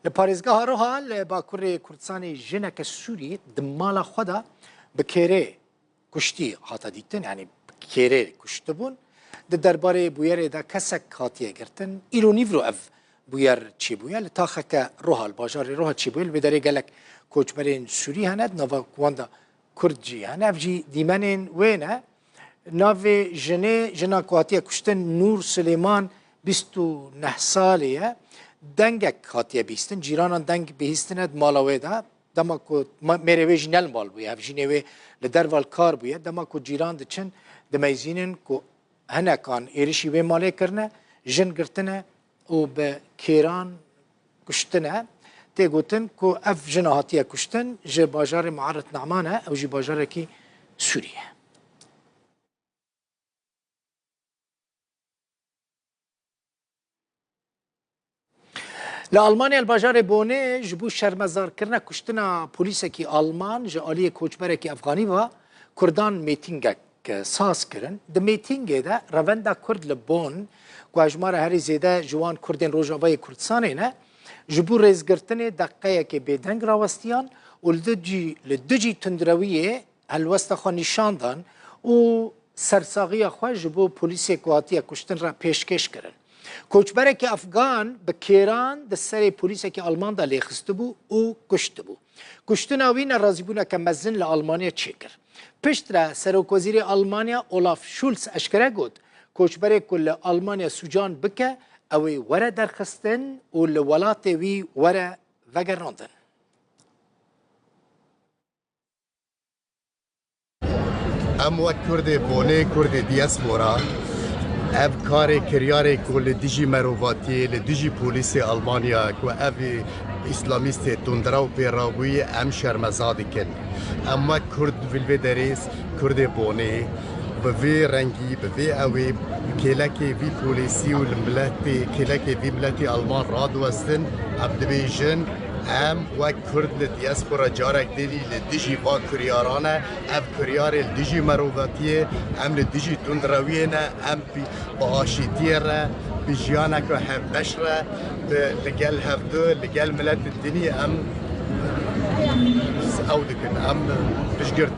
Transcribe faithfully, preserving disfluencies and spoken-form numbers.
Li parêzgeha Roha li Bakurê Kurdistanê jineke Sûrî di mala xwe de bi kêrê kuştî hate dîtin, yanî bi kêrê kuştibûn. Di derbarê bûyerê de kesek hatiye girtin. Îro nîvro ev bûyer çêbûye. Li taxeke Roha, li bajarê Roha çêbûye. Li vê derê gelek koçberên Sûrî hene, di nava wan de Kurd jî hene. Ev jî dîmenên wê ne. Navê jinê, jina ku hatiye kuştin, Nûr Silêman, bîst û neh salê ye. Dengek hatiye bihîstin. Cîranan deng bihîstine di mala wê de. Dema ku ma-, mêrê wê jî ne li mal bûye, hevjînê wê li derve li kar bûye. Dema ku cîran diçin, dimeyzînin ku hinekan êrişî wê malê kirine, jin girtine û bi kêran kuştine. Tê gotin ku ev jina hatiye kuştin ji bajarê Muarret Naman e, ew jî bajarekî Sûrî ye. Li Almanya, li bajarê Bonê ji bo şermezarkirina kuştina polîsekî Alman ji aliyê koçberekî Efganî ve Kurdan mêtingek saz kirin. Di mêtingê de revenda Kurd li Bon, ku hejmara herî zêde ji wan Kurdên Rojavayê Kurdistanê ne, ji bo rêzgirtinê deqeyekê bêdeng rawestiyan û li dijî, li dijî tundrewiyê helwesta xwe nîşan dan û sersaxiya xwe ji bo polîsê ku hatiye kuştin re pêşkêş kirin. Koçberekî Efgan bi kêran di serê polîsekî Alman de lêxistibû û kuştibû. Kuştina wî nerazîbûneke mezin li Almanya çêkir. Piştre Serokwezîrê Almanya Olaf Scholz eşkere got, koçberê ku li Almanya sûcan bike, ew ê were derxistin û li welatê wî were vegerandin. Em wek Kurdê Bonê, Kurdê diaspora, ev karê kiryarê ku li dijî merovatiyê, li dijî polîsê Almanya ku ev îslamîstê tundrew pê rabûyî, em şermeza dikin. Em wek Kurd li vê derê, Kurdê Bonê, bi vê rengî, bi vê ewê kêlekê vî polîsî û li miletê, kêlekê vî miletî Alman radiwestin, em dibêjin, em wek Kurd li diaspora carek dinî li dijî van kiryarane. Ev kiryarê li dijî merovatiyê, em li dijî tundrewiyê ne, em bi, bi aşîtiyê re, bi jiyaneke hevbeş re, bi, li gel hevdu, li gel miletê dinî em ew dikin, em piştgirtî.